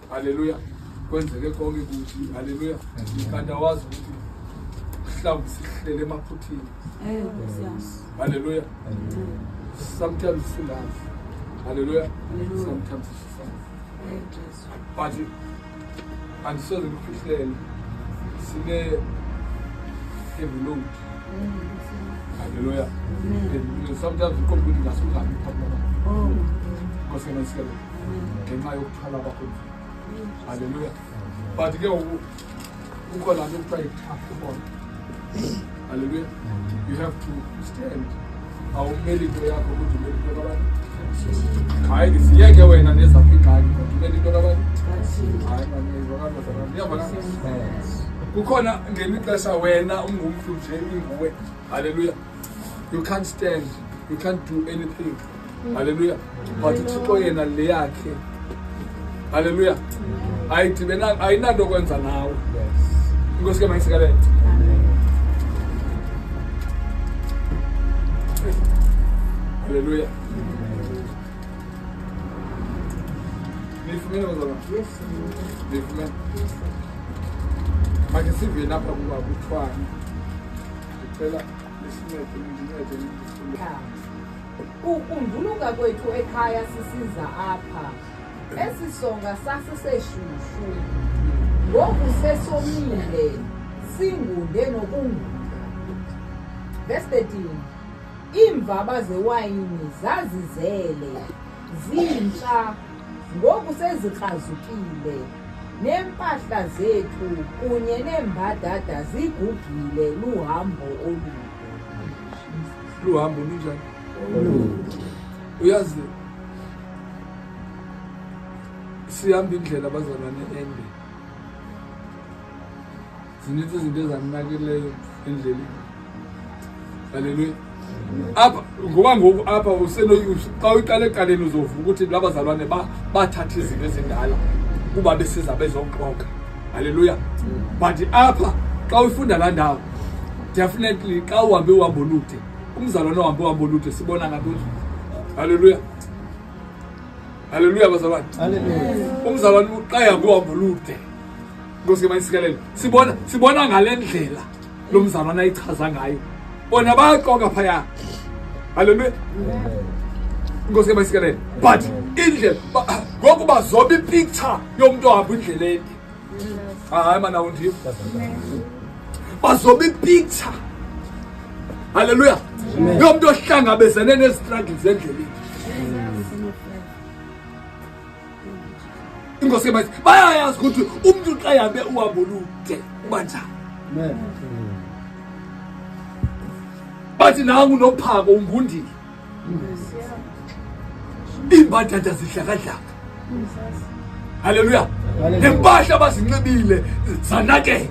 Haleluya. Kwenzeke konke kuthi. Haleluya. Kanti awazi ukuthi mhlawumbi sihlele emaphuthini. Haleluya. Sometimes singazi. Haleluya. Sometimes sisazi. But andisoze ndikufihlele sine heavy load. Haleluya. And sometimes uqonda ukuthi ngasungabi phambi kwabantu. Nkosi yamasikelo. Ngenxa yokuthwala kwakho nzima. Haleluya. But ke ngoku kukho laa nto kuthiwa yi-tough ubona. Haleluya. You have to stand. Awumeli into yakho kodwa umeli into kabani. Hayi ke siyeke wena nezakho iingxaki kodwa umeli into kabani. Hayi mani iyavakala bazalwane. Iyavakala. Kukhona ngelinye ixesha wena ungumntu nje inguwe. Haleluya. You can't stand. You can't do anything. Haleluya. But uThixo yena le yakhe. Haleluya. Ayidibena ayinanto kwenza nawe. Inkosi ke mayisikelele. Haleluya. Nifumene bazalwane? Yes. Nifumene? Makhe siveni apha kuba kuthiwani. Ndicela nisincede nindincede nindifunde. Ukunduluka kwethu ekhaya sisiza apha. Esi sonka sasiseshushu. Ngoku sesomile, singunde nokungunda. Verse 13. Iimvaba zewayini zazizele, zintsha, ngoku sezikrazukile. Neempahla zethu kunye neembadada zigugile luhambo olude. Luhambo lunjani? Uyazi sihamba indlela abazalwane ende. Zininzi izinto ezanakeleyo endleleni. Haleluya. Apha ngoba ngoku apha xa uyiqala ekuqaleni uzovuka ukuthi la bazalwane bathatha izinto ezindala kuba besiza bezoxoka. Haleluya. But apha xa uyifunda laa ndawo definitely xa uhambe uhambo olude umzalwane ohambe uhambo olude sibona ngantoni. Haleluya. Haleluya bazalwane. Umzalwane xa ehambe uhambo olude Nkosi ke mayisikelele. Sibona ngale ndlela lo mzalwana ayichaza ngayo. Bona bayaxoka phaya. Haleluya. Nkosi ke mayisikelele. But indlela ngoku bazoba ipicture yomntu ohamba indlela ende. Hayi mana awundiva. Bazoba ipicture. Haleluya. Yomntu ohlangabezene nezistruggles endleleni. Inkosi ke bathi bayayazi ukuthi umuntu xa ehambe uhambo olude uba njani. Bathi nangu nophako ungundile. Iimbadada zidlakadlaka. Haleluya. Nempahla abazinxibile zanakela.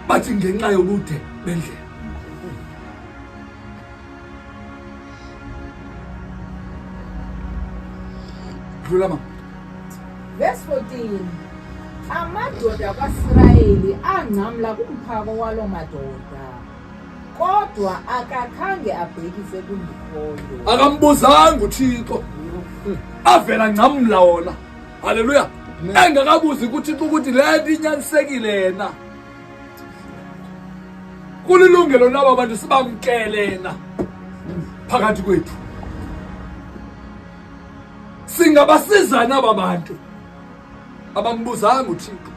Bathi ngenxa yobude bendlela. Dlula mama. Verse 14. Amadoda kwaSirayeli angcamla kumphako waloo madoda, kodwa akakhange abhekise kuNdikhoyo. Akambuzanga uThixo. Avela ngcamla wona. Haleluya. Engakabuzi kuThixo ukuthi le nto inyanisekile yena. Kulilungelo laba bantu sibamkele na phakathi kwethu. Singabasiza naba bantu abambuzanga uThixo.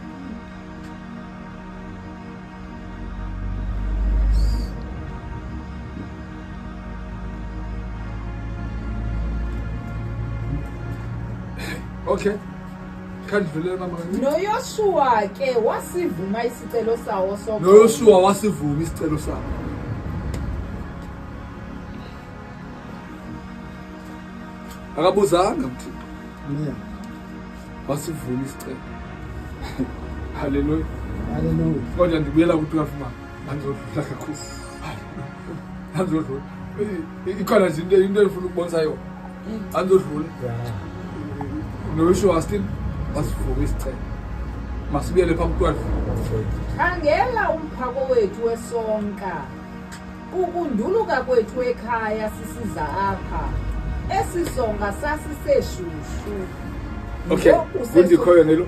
Okay. Khandidlulele mama kancinci. NoYoshuwa ke wasivuma isicelo sawo soxolo. NoYoshuwa wasivuma isicelo sawo. Akabuzanga uThixo. Amen. Wasivuma isicelo. Haleluya. Hallelujah. Kodwa ndibuyela ku-12 mama. Andizodlula kakhulu. Andizodlula. Ikhona nje into endifuna ukubonisa yona. Andizodlula. Yeah. NoYoshuwa still wasivuma isicelo. Masibuyele phambi ku-12. Khangela umphako wethu wesonka, ukunduluka kwethu ekhaya sisiza apha. Esi sonka sasiseshushu. Okay, ngundikhoyo nelo.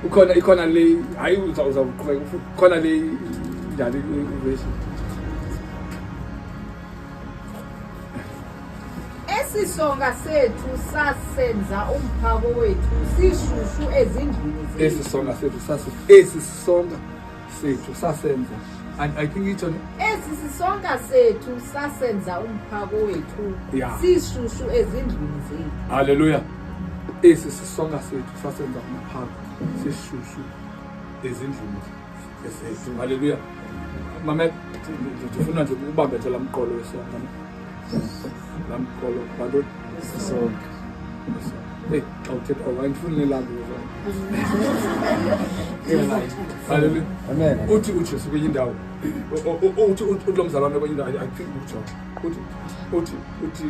Ukhona ikhona le hayi uzawuqhubeka khona le njani ivesi. Esi sonka sethu sasenza umphako wethu sishushu ezindlwini zethu. Esi sonka sethu sase esi sonka sethu sasenza and I think itsho Esi sisonka sethu sasenza umphako wethu Yeah. sishushu ezindlwini zethu. Hallelujah. Esi sisonka sethu sasenza umphako sishushu ezindlwini zethu. Hallelujah. Mama ndifuna nje ukubambe nje lamqolo wesonka. Lamqolo bantu Sonke. Hey, xa uthetha oba andifuni nelambi Hallelujah. Amen. Uthi uJesu kwenye indawo. Uthi uthi lo mzalwane kwenye indawo I think uJohn. Uthi uthi uthi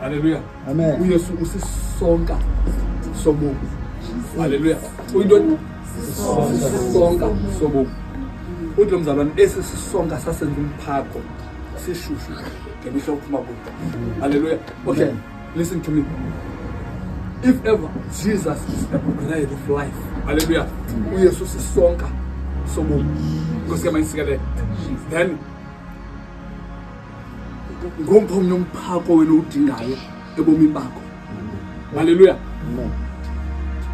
Hallelujah. Amen. uYesu usisonka sobomi. Hallelujah. Uyintoni? Sisonka sobomi. Uthi lo mzalwane esi sisonka sasenza umphako sishushu ngemihla yokuphuma kuyo. Hallelujah. Okay, Amen. listen to me. If ever Jesus is the bread of life. Hallelujah. uYesu sisonka sobomi. Nkosi kamayisikelele. Then ngomphi omnye umphako wena owudingayo ebomini bakho. Hallelujah. Amen.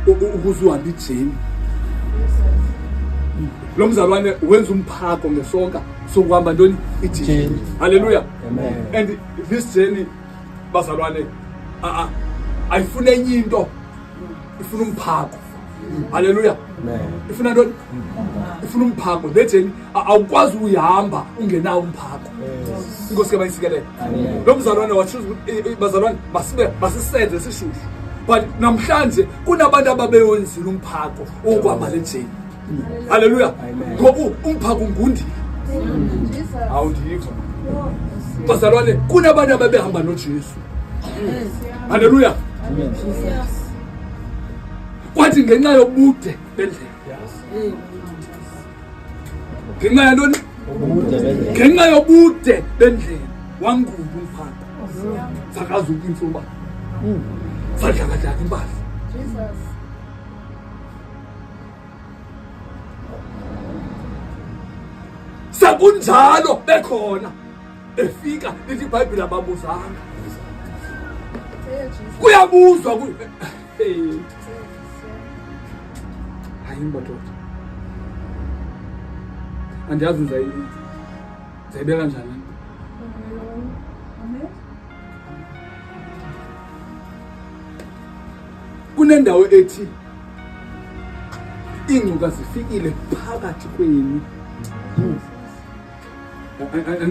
Ukuze uhambe ijeni. Lo mzalwane wenza umphako ngesonka sokuhamba ntoni ijeni. Journey. Hallelujah. Amen. And this journey bazalwane ayifuna enye into ifuna umphako. Hallelujah. Amen. Ifuna ntoni? Ifuna umphako. Le journey awukwazi uyihamba ungenawo umphako. Inkosi ke bayisikelele. Amen. Lo mzalwane wachoose ukuthi bazalwane masibe masisenze sishushu. But namhlanje kunabantu ababewenzile umphako wokuhamba le journey. Hallelujah. Amen. Ngoku umphako ngundi. Awundiva. Bazalwane kunabantu ababehamba noJesu. Hallelujah. Amen. Kwathi ngenxa yobude bendlela. Ngenxa yantoni? Ubude bendlela. Ngenxa yobude bendlela wangumba umphako. Zakazuka iintsuba. Zadlakadlaka impahla. Sekunjalo bekhona efika lithi iBhayibhile ababuzanga. Kuyabuzwa ku Hey. Hayi madoda. Andiyazi ndizayibeka njani le nto. Kunendawo ethi iingcuka zifikile phakathi kwenu.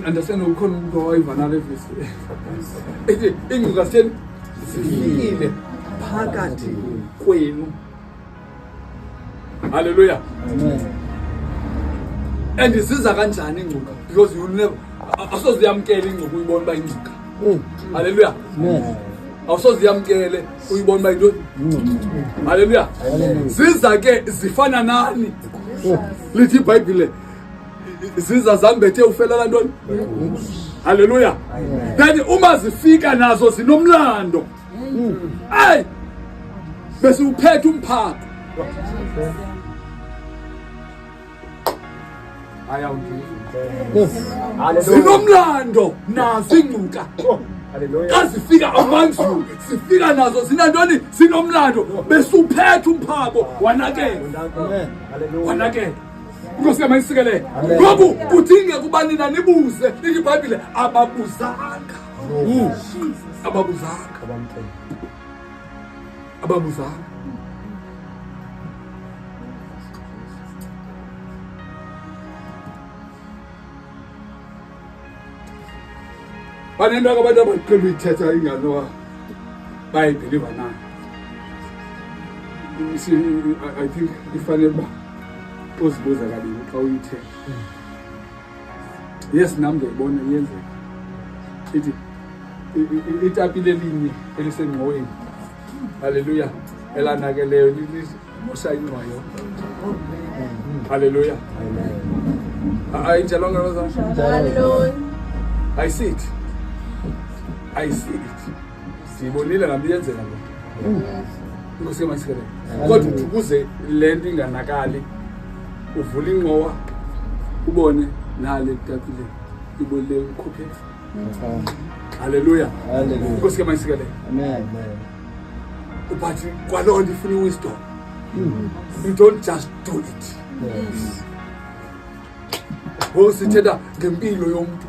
Understand ukhona umuntu owayiva nale vesi. Ethi iingcuka zitheni? Zifikile phakathi kwenu. Hallelujah. Amen. And ziza kanjani ingcuka? Because you never asoze uyamkele ingcuka uyibona uba ingcuka. Hallelujah. Amen. Awusoze uyamkele uyibona uba yintoni? Hallelujah. Hallelujah. Ziza ke zifana nani? Lithi iBhayibhile ziza zambethe ufela lantoni? Hallelujah. Then uma zifika nazo zinomlando. Ay! Bese uphethe umphako. Hayi Zinomlando nazo ingcuka. Hallelujah. Xa zifika amanzulu zifika nazo zinantoni zinomlando bese uphethe umphako wanakela. Amen. Hallelujah. Wanakela. Inkosi kamayisikelele. Amen. Ngoku kudingeka uba nina nibuze lithi iBhayibhile ababuzanga. Ababuzanga. Ababuzanga. Banento abantu abaqhela uyithetha inganoba bayibhiliva na. I think ifanele uba uzibuza kabini xa uyithetha. Yes, nam ndiyayibona iyenzeka. Ithi itapile elinye elisengqoweni. Hallelujah. Elanakeleyo limosha ingqowa yonke. Hallelujah. Amen. Ayinjalo ngalo Hallelujah. I see it. I see it. Siyibonile nam iyenzeka loo nto. Inkosi yamasikelele. Kodwa uthi ukuze le nto inganakali, uvula ingxowa ubone nale tapile ibolile, ukhuphe. Haleluya. Hallelujah. Inkosi yamasikelele. Amen. But kwaloo nto ifuna i-wisdom. You don't just do it. Yes. Ngoku sithetha ngempilo yomntu.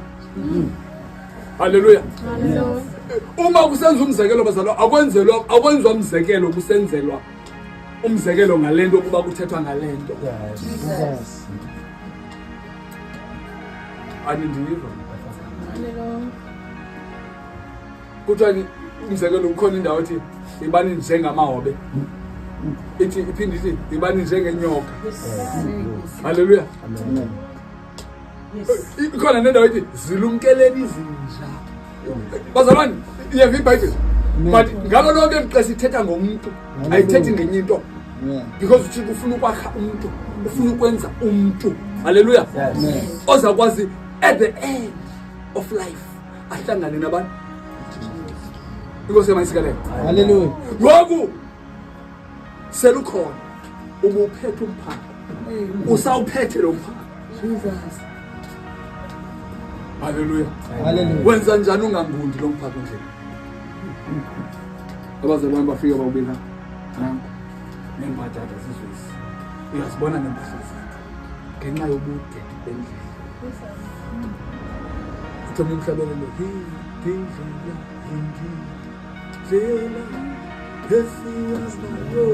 Haleluya. Uma kusenza umzekelo, bazalwa, akwenzelwa, akwenziwa umzekelo, kusenzelwa umzekelo ngale nto kuba kuthethwa ngale nto. Yes. Jesus. Anindiva? Kuthiwa umzekelo, kukhona indawo ethi ibani njengamahobe, ithi iphinde ithi ibani njengenyoka. Haleluya. Amen. Ikhona nendawo ethi zilumkeleni izinja. Bazalwane, iyeva ibhayibhile, but ngalo lonke eli xesha ithetha ngomntu, ayithethi ngenye into. Amen. Because uThixo ufuna ukwakha umntu, ufuna ukwenza umntu, haleluya, Amen. ozakwazi at the end of life ahlangane nabantu. Inkosi yamayisikelele. Hallelujah. Ngoku selukhona, ubuphethe umphako, usawuphethe lo mphako. Jesus. Haleluya. Hallelujah. Wenza njani ungangundi lo mphako nje? Abazalwane bafike bawubika nanku neembadada zizwezi, uyazibona neempahla zethu ngenxa yobude bendlela. Uthi omnye umhlabelelo, indlela, indlela esihambayo,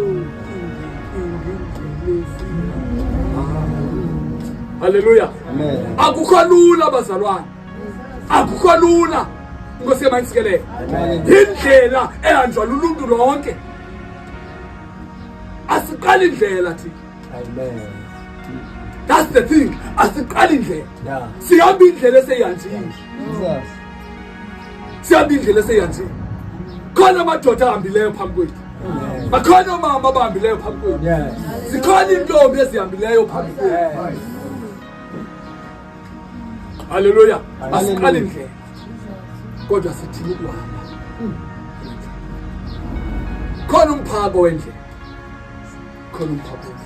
indlela esihambayo. Haleluya. Amen. Akukho lula, bazalwane, akukho lula. Inkosi yamayisikelele. Hallelujah. Indlela ehanjwa luluntu lonke, asiqali indlela thina. Amen. That's the thing, asiqali indlela. Sihamba indlela eseyihanjile. Jesus. Sihamba indlela eseyihanjile. Khona amadoda ahambileyo phambi kwethu. Amen. Bakhona oomama abahambileyo phambi kwethu. Zikhona iintombi ezihambileyo phambi kwethu. Halleluya. Asiqali indlela, kodwa sithini ukuhamba. Khona umphako wendlela, khona umphako wendlela.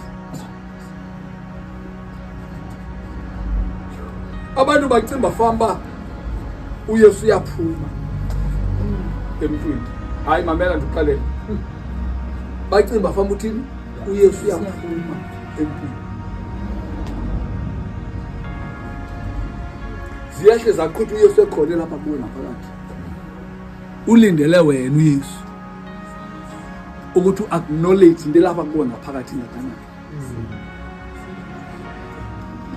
Abantu bacimba famba uYesu uyaphuma emntwini. Hayi, mamela, ndikuxelele, bacimba famba uthini? UYesu uyaphuma emntwini. Ziyehle zaqhutha uYesu ekhona lapha kuwe ngaphakathi, ulindele wena uYesu ukuthi u-acknowledge into elapha kuwe ngaphakathi ingakanani.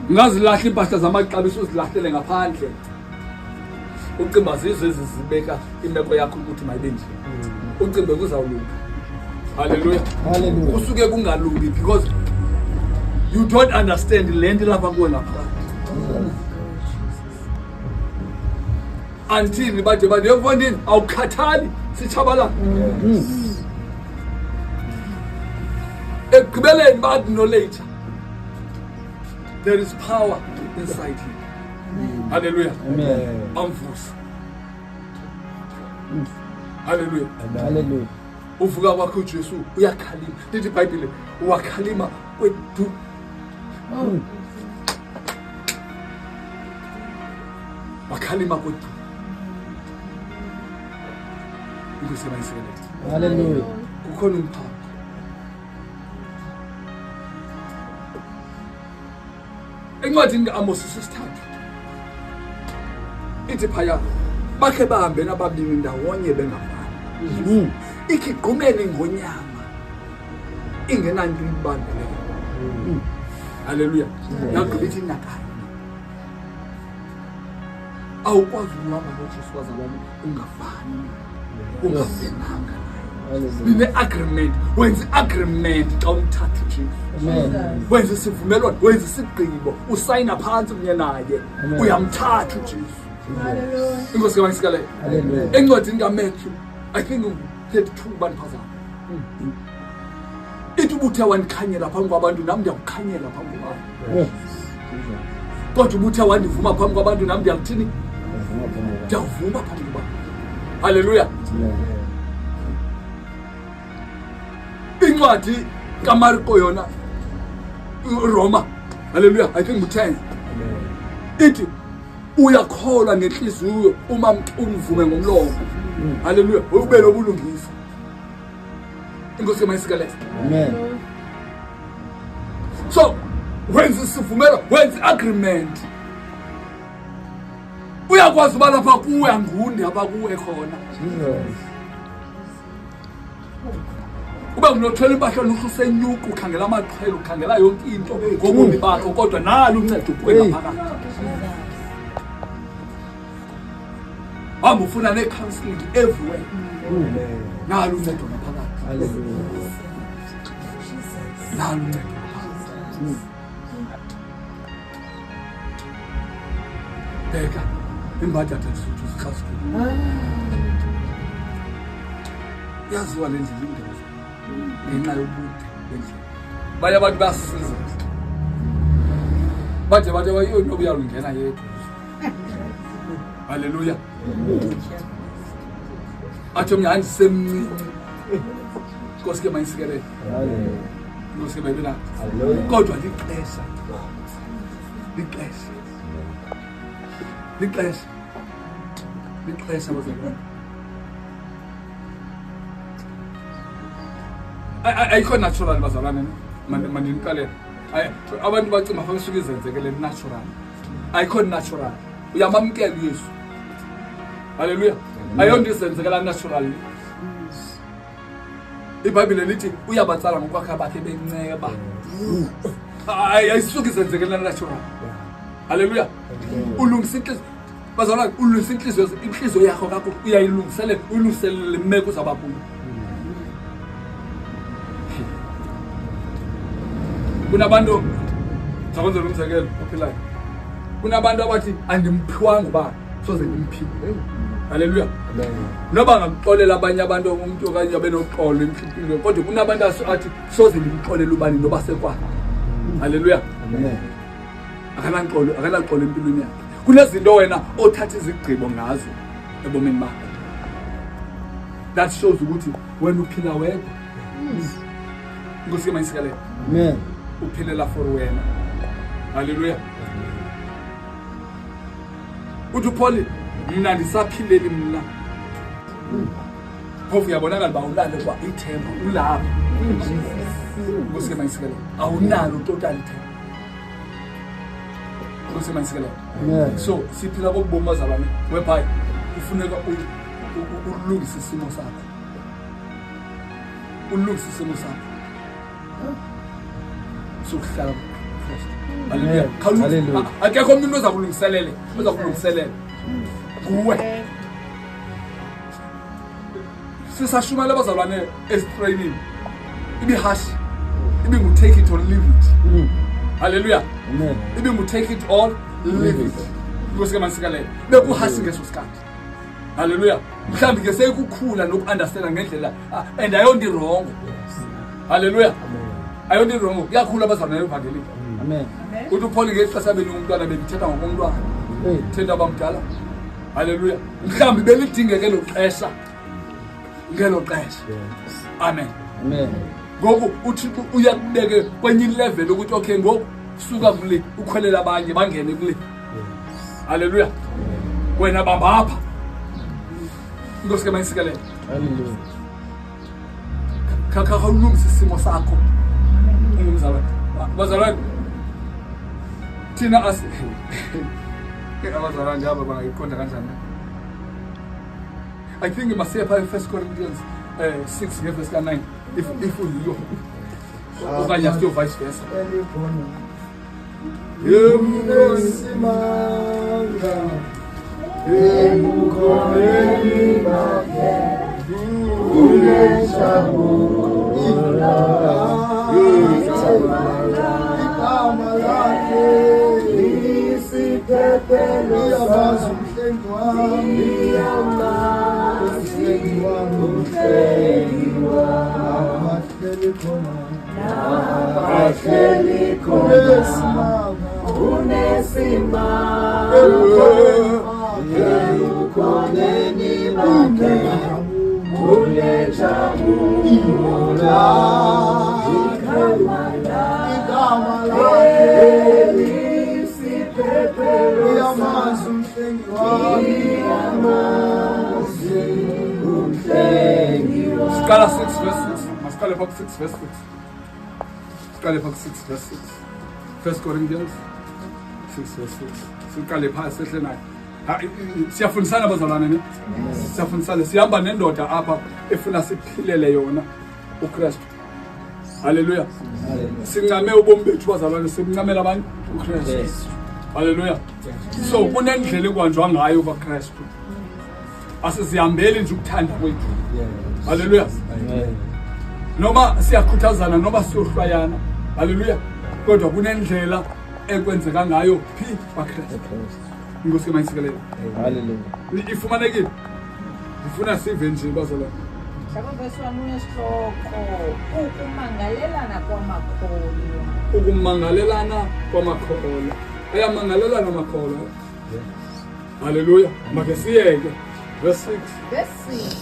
Ungazilahla iimpahla zamaxabiso, uzilahlele ngaphandle, ucimba zizo ezi zibeka imeko yakho ukuthi mayibe nje, ucimbe kuzawulunga. Halleluya. Hallelujah. Kusuke kungalungi because you don't understand le nto ilapha kuwe ngaphakathi until bade bathi, "Yemfondini, awukhathali, sitshabalala." Ekugqibeleni ba-acknowledge there is power inside you. Halleluya. Amen. Bamvusa. Halleluya. Hallelujah. Uvuka kwakhe uJesu, uyakhalima. Lithi ibhayibhile wakhalima kwedu. Wakhalima kwedu. Inkosi yabayisikelele. Hallelujah. Kukhona umphako. Encwadini ka-Amos sesithathu ithi phaya, bakhe bahambe nababini ndawonye bengavani? Ikhe igqumele ingonyama ingenanto ibambeleyo? Halleluya. Yagqiba ithi nakanye awukwazi ukuhamba noJesu, bazalwane, ungafani, ungavenanga naye. Hallelujah. Nine-agreement, wenza i-agreement xa umthatha uJesu. Amen. Wenza isivumelwano, wenza isigqibo, usayina phantsi kunye naye. Amen. Uyamthatha uJesu. Inkosi kamayisikalele. Hallelujah. Encwadini kaMatthew, I think 32, bandiphazama, ithi ubuthe wandikhanyela phambi kwabantu, nam ndiyakukhanyela phambi kwabantu. Kodwa ubuthe wandivuma phambi kwabantu, nam ndiyakuthini? Ndiyawuvuma phambi kwabantu. Halleluya. Amen. Incwadi kaMarko yona, Roma, haleluya, I think ngu-10, ithi uyakholwa ngenhliziyo uma umvume ngomlomo, haleluya, ube nobulungisa. Inkosi mayisikelele. Amen. So wenza isivumelo, wenza i-agreement, uyakwazi uba lapha kuwe angundi apha kuwe khona. Jesus. Ube ngunothwela impahla luhlu usenyuka, ukhangela amaxhelo, ukhangela yonke into ngobomi bakho, kodwa nalo uncedo kuwe Hey. ngaphakathi. Hamba ufuna nee-counselling everywhere, nalo uncedo ngaphakathi. Hallelujah. Nalo uncedo ngaphakathi. Bheka imbadada zithu zikhasikhulu, yaziwa le ndlela ingozi ngenxa yobude bendlela. Baye abantu bayasiza, bade bathi noba uyalungena yedwa. Halleluya. Athi omnye andisemncinci. Nkosi ke mayisikelele. Hallelujah. Nkosi ke mayibe nathi. Hallelujah. Kodwa lixesha, lixesha, lixesha, lixesha, bazalwane. Ayikho natural, bazalwane, ne? Mandiniqalele. Abantu bacinga fanele suke izenzekele natural. Ayikho natural. Uyamamkela uYesu, halleluya, ayonto izenzekela natural. Ibhayibhile lithi uyabatsala ngokwakhe bakhe benceba. Ayisuke izenzekela natural, halleluya. Ulungisa inhliziyo, bazalwane, ulungisa inhliziyo yakho kakuhle, uyayilungiselela, uyilungiselele le meko uzawuba kuyo. Kunabantu, zakwenzela umzekelo ophilayo, kunabantu abathi andimphiwanga uba soze ndimphiwe, halleluya. Amen. Noba ngamxolela abanye abantu umntu okanye abe noxolo empilweni, kodwa kunabantu athi soze ndimxolele ubani noba sekwakhe, halleluya. Amen. Akananxolo, akanaxolo empilweni yakhe. Kunezinto wena othatha izigqibo ngazo ebomini bakho that shows ukuthi wena uphila wedwa. Inkosi ke mayisikelele. Amen. Uphilela for wena, halleluya. Uthi uPaul, mna ndisaphileli mna. Phofu uyabonakala uba awunalo kwa ithemba ulapha. Inkosi ke mayisikelele. Awunalo total ithemba. Inkosi ke mayisikelele. Amen. So siphila kokubomi, bazalwane, whereby kufuneka ulungise isimo sakho, ulungise isimo sakho sokuhlala kuKristu, haleluya. Amen. Hallelujah. Akekho omnye umntu oza kulungiselele, oza kulungiselela, nguwe. Sisashumela abazalwane ezitraining, ibihashi ibingu-take it or leave it. Halleluya. Amen. Ibingu-take it or leave it. Inkosi ke mayisikelele. Bekuhasi ngeso sikhathi, halleluya. Mhlawumbi ke seyikukhula noku-understanda ngendlela, and ayonto i-wrong, halleluya, ayonto i-wrong. Kuyakhula, abazalwane, evangelini. Amen. Uthi uPaul, ngexesha beningumntwana bendithetha ngokomntwana. Hey. Thetha abamdala, halleluya. Mhlawumbi belidingeke elo xesha, ngelo xesha. Amen. Amen. Ngoku uThixo uyakubeke kwenye ilevel ukuthi okay, ngoku suka kule, ukhwelela abanye bangene kule, halleluya. Wena bamba apha. Inkosi ke mayisikelele. Hallelujah. Khawulungisa isimo sakho ungumzalwane. Bazalwane, thina asi abazalwane aba bangayiqonda kanjani? I think masiye phaa i-First Corinthians 6 ngevesi ka-9, if uyiyo, okanye asiyo, vice versa. Unesimanga ebukhoneni bakhe, unenjabulo, igama lakhe isiphephelo. Iyamazi umhlengi wami, umhlengi wami, umhlengi wami. Ahleli khona, ahleli khona, unesimanga ebukhoneni bakhe. Igama lakhe Uyamazi umhlengi wami. Siqala 6 verse 6. Masiqale pha ku-6 verse 6. Siqale pha ku-6 verse 6. First Corinthians 6 verse 6. Siqale pha sehle nayo. Siyafundisana bazalwane ne? Siyafundisana. Sihamba nendoda apha efuna siphilele yona uKristu. Haleluya. Sincame ubomi bethu bazalwane, simncamela abantu uKristu. Haleluya. So kunendlela ekuhanjwa ngayo kwaKristu. Asizihambeli nje ukuthanda kwethu. Haleluya. Noma siyakhuthazana noma siyohlwayana. Haleluya. Kodwa kunendlela ekwenzeka ngayo phi kwaKristu. Inkosi mayisikelele. Hallelujah. Ifumanekile. Ndifuna sive nje bazalwane. Mhlawumbe verse 1 unesihloko ukumangalelana kwamakholwa. Ukumangalelana kwamakholwa. Ayamangalelana amakholwa. Haleluya. Make siyeke. Verse 6. Verse 6.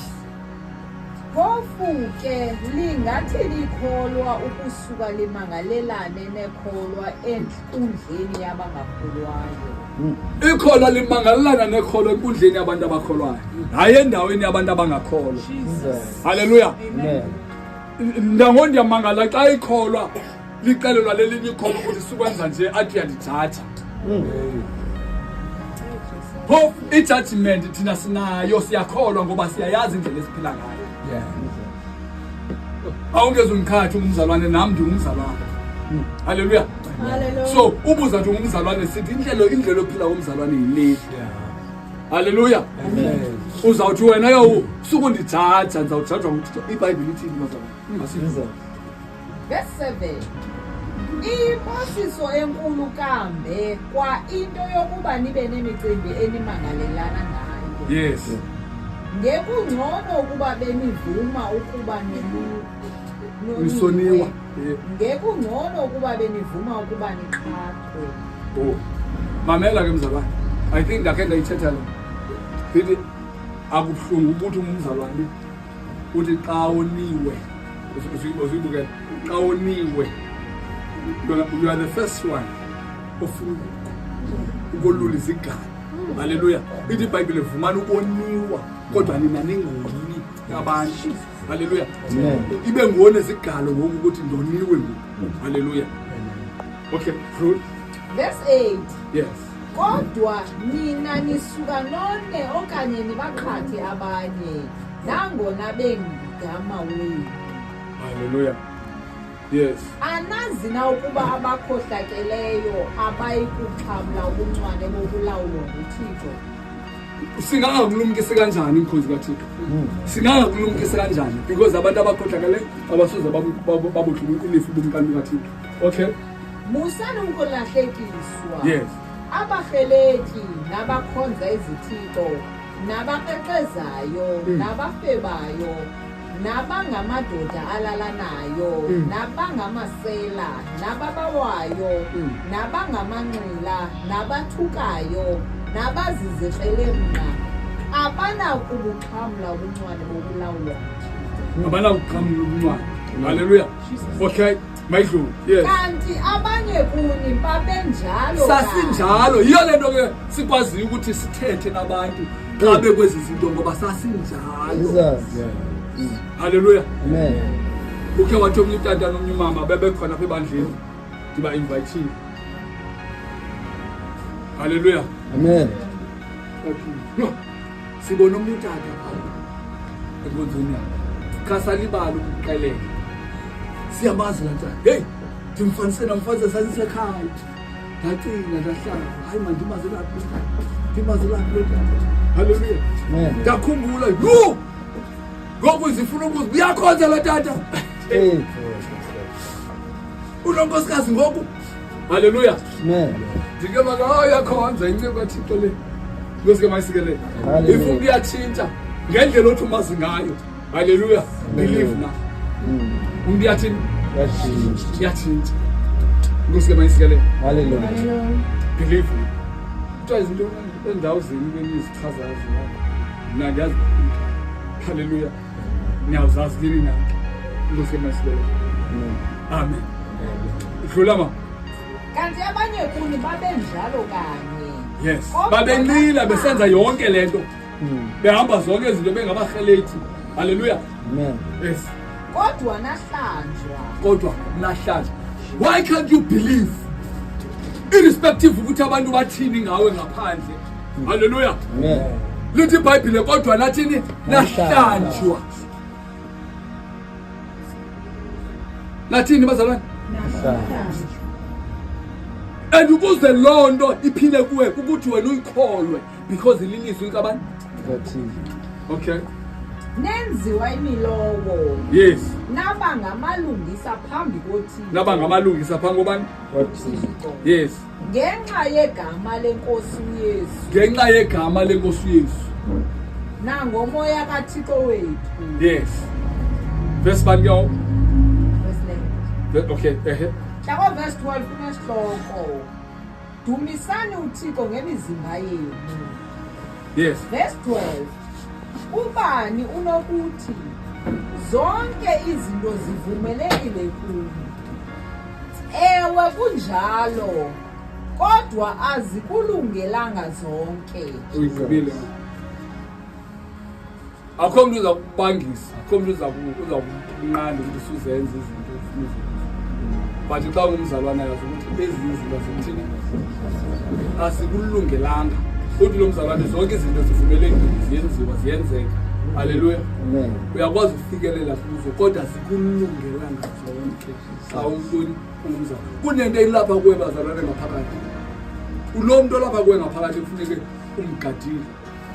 Phofu ke lingathi likholwa ukusuka limangalelane nekholwa enkundleni yabangakholwayo. Ikholwa limangalelana nekholwa enkundleni yabantu abakholwayo. Hayi endaweni yabantu abangakholwa. Haleluya. Amen. Ndango ndiyamangala xa ikholwa lixelelwa lelinye ikholwa ukuthi sukwenza nje athi uyandijaja. Phofu i-judgment thina sinayo, siyakholwa ngoba siyayazi indlela esiphila ngayo. Awungeze umkhathi ungumzalwane, nam ndingumzalwane. Haleluya. So ubuza nje ungumzalwane, sithi indlela ophila komzalwane yile. Haleluya. Uzawuthi wena yo sukundijaja, ndizawujajwa nguThixo. IBhayibhile ithini bazalwane? Masive. Verse 7. Iyimposiso enkulu kambe kwa into yokuba nibe nemicimbi enimangalelana ngayo. Yes. Ngekungcono ukuba benivuma ukuba Nisoniwa. Ngekungcono ukuba benivuma ukuba niqhathwe. Oh. Mamela ke mzalwane. I think ndakhe ndayithetha le. Ndithi akubuhlungu ukuthi ungumzalwane uthi xa woniwe uzuyibukela xa woniwe you are the first one ofuna ukolula izigaba. Haleluya. Ithi iBhayibhile vumani ukoniwa kodwa nina ningoni abantu. Haleluya. Ibe nguwe nezigalo ngoku ukuthi ndoniwe ngoku. Haleluya. Okay, fruit. Verse 8. Yes. Kodwa nina nisuka none okanye nibaqhathe abanye nangona bengamawenu. Haleluya. Yes. Anazi na ukuba abakhohlakeleyo abayikuxhamla ubuncwane bokulawulwa nguThixo? Singangakulumkisi kanjani mkhonzi kaThixo? Singangakulumkisi kanjani? Because abantu abakhohlakeleyo abasoze babudle ilifa ubukumkani bukaThixo. Okay. Musani ukulahlekiswa. Yes. Abaheleki nabakhonza izithixo nabakrexezayo nabafebayo nabangamadoda alalanayo nabangamasela nababawayo nabangamanxila nabathukayo nabazizikrelemnqa abanakubuxhamla ubuncwane bokulawulwa nguThixo. Abanakuxhamla ubuncwane. Haleluya. Okay, mayidlule. Yes. Kanti abanye kuni babenjalo. Sasinjalo. Yiyo le nto ke sikwaziyo ukuthi sithethe nabantu xa bekwezi zinto ngoba sasinjalo. Jesus. Haleluya. Amen. Ukhe wathi omnye utata nomnye umama bebekhona apha ebandleni ndiba-invayithile. Haleluya. Amen. Yho, sibona omnye utata phaa enkonzweni yakhe xa salibala ukuxelela siyamazi laa tata. Heyi, ndimfanise namfanise sasisekhaya ndacinga ndahlala, hayi man, ndimazelaphi lo tata, ndimazelaphi lo tata. Haleluya. Amen. Ndakhumbula, yho, ngoku zifuna ukuza uyakhonza laa tata. Hey. Unonkosikazi ngoku. Haleluya. Amen. Ndike maka, oh, uyakhonza inceku kaThixo le. Nkosi ke mayisikelele. Hallelujah. If umntu uyatshintsha ngendlela othi umazi ngayo. Haleluya. Believe na. Umntu uyathini? Yatshintsha. Uyatshintsha. Nkosi ke mayisikelele. Hallelujah. Believe me. Kuthiwa izinto endawo zenu benizichazayo zilapha. Mna ndiyazi. Haleluya. Niyawuzazi kini na. Inkosi emasibele. Amen. Dlula ma. Kanti abanye kuni babenjalo kanye. Yes. Babenqila besenza yonke lento. Behamba zonke izinto bengabarhelethi. Hallelujah. Amen. Yes. Kodwa nahlanjwa. Kodwa nahlanjwa. Why can't you believe? Irrespective ukuthi abantu bathini ngawe ngaphandle. Hallelujah. Amen. Lithi iBhayibhile kodwa nathini nahlanjwa. Nathini bazalwane? And ukuze loo nto iphile kuwe kukuthi wena uyikholwe because ililizwi likabani? Okay. Nenziwa imilowo. Yes. Naba ngamalungisa phambi koThixo. Naba ngamalungisa phambi kobani? KoThixo. Yes. Ngenxa yegama lenkosi uYesu. Ngenxa yegama lenkosi uYesu. Nangomoya kaThixo wethu. Yes. Verse bani ke ngoku? Verse 11. Okay, ehe. Hlako verse 12 kunesihloko. Dumisani uThixo ngemizimba yenu. Yes. Verse 12. Ubani unokuthi zonke izinto zivumelekile kum. Ewe kunjalo, kodwa azikulungelanga zonke. Uyigqibile. Akho mntu uza kubangisa, akho mntu uza kunqanda ukuthi suzenze izinto ofuna uzenza. But xa ungumzalwana yazi ukuthi ezinye izinto azikuthini, azikulungelanga. Uthi lo mzalwane zonke izinto zivumelekile, ziyenziwa, ziyenzeka. Haleluya. Amen. Uyakwazi ukufikelela kuzo kodwa zikulungelanga zonke. Xa umntoni ungumzalwane. Kunento elapha kuwe bazalwane ngaphakathi. Ulo mntu olapha kuwe ngaphakathi kufuneke umgadile.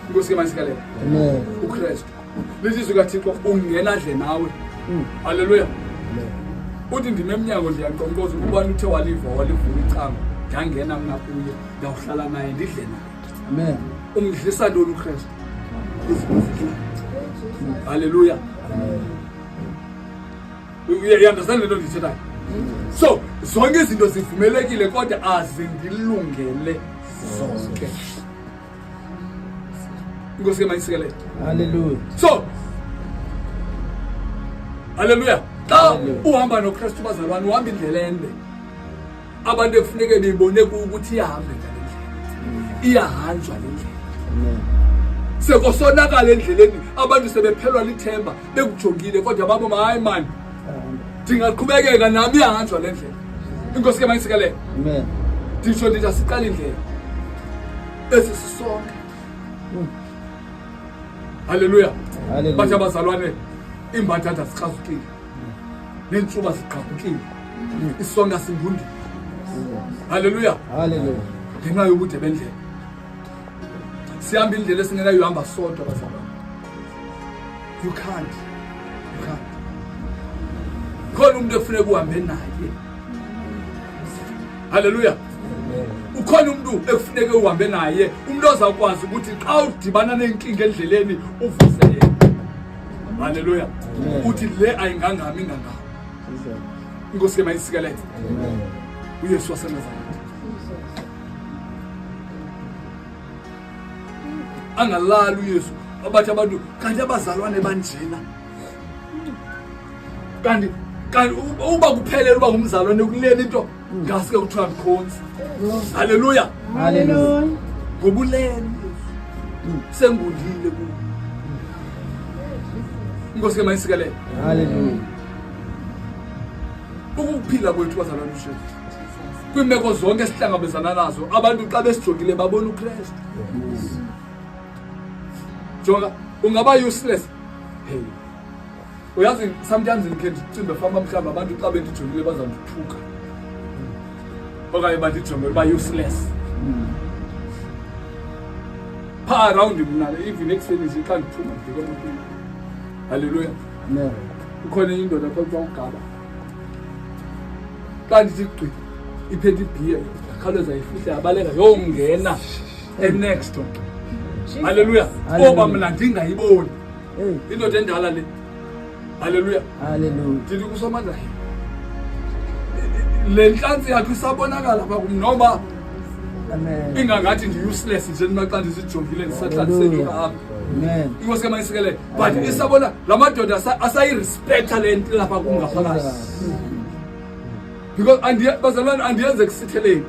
Inkosi ke mayisikelele. Amen. uKristu. Lithi izwi kaThixo ungena adle nawe. Haleluya. Uthi ndime emnyango ndiyankqonkqoza ukubani uthe waliva walivula icango ndangena mna kuye ndawuhlala naye ndidle naye. Amen. Umdlisa ntoni uKristu? Izinto zidlayo. Haleluya. You understand le nto ndiyithethayo? So zonke izinto zivumelekile kodwa azindilungele zonke. Inkosi ke mayisikelele. Hallelujah. So Haleluya. Xa uhamba noKristu bazalwane uhamba indlela ende. Abantu ekufuneke beyibone ukuthi iyahambeka le ndlela. Iyahanjwa le ndlela. Amen. Sekosonakala endleleni abantu sebephelwa lithemba bekujongile kodwa babo hayi man ndingaqhubekeka nami iyahanjwa le ndlela. Inkosi ke mayisikelele. Amen. Nditsho ndithi asiqale indlela. Esi sisonke. Haleluya. Hallelujah. Bathi abazalwane iimbathatha zikrazukile. Neentsuba zigqabhukile. Isonka singundile. Haleluya. Hallelujah. Ngenxa yobude bendlela. Sihamba indlela esingenayohamba sodwa bazalwane. You can't. You can't. Khona umuntu ekufuneka uhambe naye. Haleluya. Ukhona umuntu ekufuneke uhambe naye, umuntu ozawukwazi ukuthi xa udibana nenkinga endleleni uvuse yena. Haleluya. Uthi le ayingangami ingangami. Inkosi ke mayisikelele. Amen. uYesu waseNazaretha. Angalali uYesu abathi abantu kanti abazalwane banjena. Kanti kanti uba kuphelele uba ngumzalwane kuleli into ngaske kuthiwa ndikhonzi. Haleluya. Hallelujah. Ngobulele uYesu. Sengundile kuwe. Inkosi ke mayisikelele. Hallelujah. Ukuphila kwethu bazalwane uJesu. Kwiimeko zonke esihlangabezana nazo abantu xa besijongile babona uKristu. Jonga ungaba useless. Hey. Uyazi sometimes ndikhe ndicimbe fama mhlawumbi abantu xa bendijongile bazandithuka. Okanye bandijongele uba useless. Phaa around mna even ekuseni nje xa ndiphuma ndibheke emotweni. Haleluya. Amen. Kukhona enye indoda phaa kuthiwa uGaba. Xa ndithi gqi iphethe ibhiya yakhawuleza ifihle yabaleka yongena enext door. Haleluya. Hallelujah. Oba mna ndingayiboni. Hey. Indoda endala le. Haleluya. Hallelujah. Ndithi kusomandla le ntlantsi yakho isabonakala pha kum noba Ingangathi ndi-useless nje mna xa ndizijongile ndisahla ndisenyuka apha. Inkosi ke mayisikelele. But isabona la madoda asayirespektha le nto lapha kum ngaphakathi. Because bazalwane andiyenze ekusitheleni.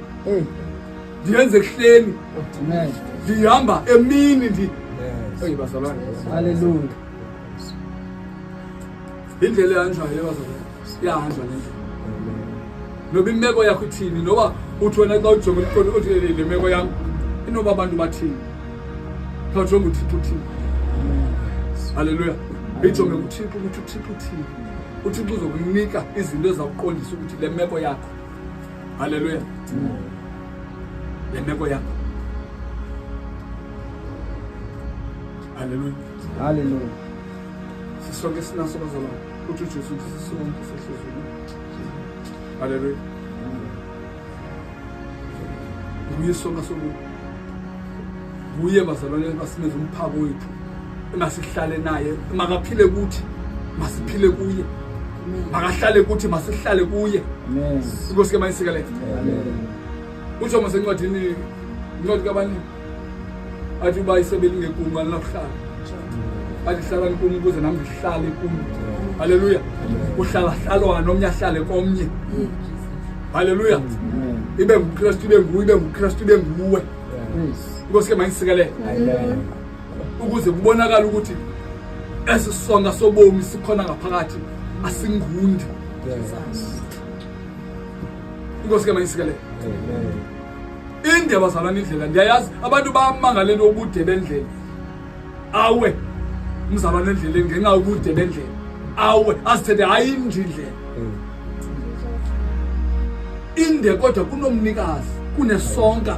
Ndiyenze ekuhleni. Ndihamba emini ndi. Eyi bazalwane. Hallelujah. Indlela ehanjwayo bazalwane. Iyahanjwa le ndlela. Noba imeko yakho ithini, noba uthi wena xa ujonge uthi le meko yam inoba abantu bathini. Xa ujonge uThixo uthini. Hallelujah. Ijonge kuThixo ukuthi uThixo uthini. UThixo uzokunika izinto ezakuqondisa ukuthi le meko yakho. Hallelujah. Le meko yakho. Hallelujah. Hallelujah. Sisonke sinaso bazalwane. Uthi uJesu uthi sisonke sehlezweni. Hallelujah. Nguye isonka sobomi. Nguye bazalwane basimeze umphako wethu. Masihlale naye, makaphile kuthi, masiphile kuye. Makahlale kuthi, masihlale kuye. Amen. Inkosi ke mayisikelele. Amen. Utsho masencwadini, incwadi kabani? Athi uba isebe lingekumi alinakuhlala. Athi hlalani kum ukuze nam ndihlale kum. Haleluya. Uhlala hlalwana omnye ahlale komnye. Haleluya. Ibe nguKristu, ibe nguwe, ibe nguKristu, ibe nguwe. Inkosi ke mayisikelele. Amen. Ukuze kubonakale ukuthi esi sonka sobomi sikhona ngaphakathi asingundi. Inkosi ke mayisikelele. Amen. Inde bazalwane indlela ndiyayazi abantu bamangale nto ubude bendlela. Awe umzalwane endleleni ngenxa yobude bendlela. Awe azithethe hayi inje indlela. Inde kodwa kunomnikazi, kunesonka,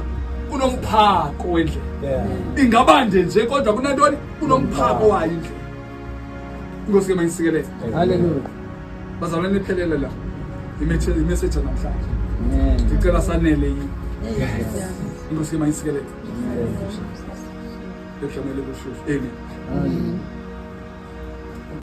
kunomphako wendlela. Ingaba nje nje kodwa kunantoni? Kunomphako wayo indlela. Inkosi ke mayisikelele. Hallelujah. Bazalwane iphelele la. Imessage namhlanje. Amen. Ndicela sanele yini. Inkosi ke mayisikelele. Egameni likaJesu. Amen. Amen.